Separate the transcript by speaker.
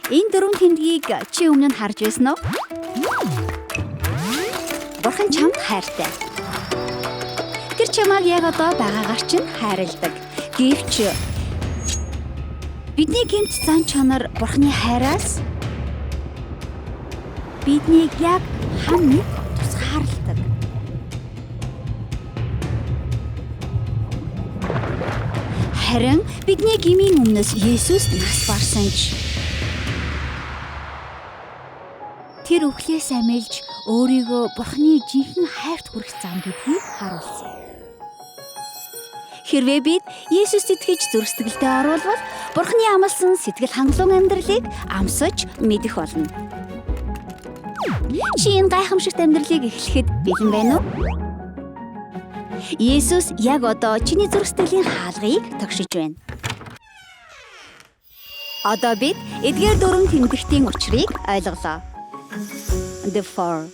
Speaker 1: Энэ дөрвөн тэмдгийг чи өмнө нь харж байсан уу? Бурхан чамд хайртай. Тэр чамайг яг одоо байгаагаар чинь хайрладаг. Гэвч бидний гэмт зан чанар Бурханы хайраас биднийг яг хам нэг тусгаарладаг. Харин бидний гмийн өмнөөс Есүс нас барсан ч тэр үхлээс амилж өөрийгөө Бурханы жинхэнэ хайрт хүрэх зам гэдгийг харуулсан. Хэрвээ бид Есүст итгэж зүрх сэтгэлдээ оруулбал Бурханы амласан сэтгэл хангалуун амьдралыг амсаж мэдэх болно. Чи энэ гайхамшигт амьдралыг эхлэхэд бэлэн байна уу? Есүс яг одоо чиний зүрх сэтгэлийн хаалгыг тогшиж байна. Одоо бид эдгээр дөрвөн тэмдэгтийн учрыг ойлголоо. The four.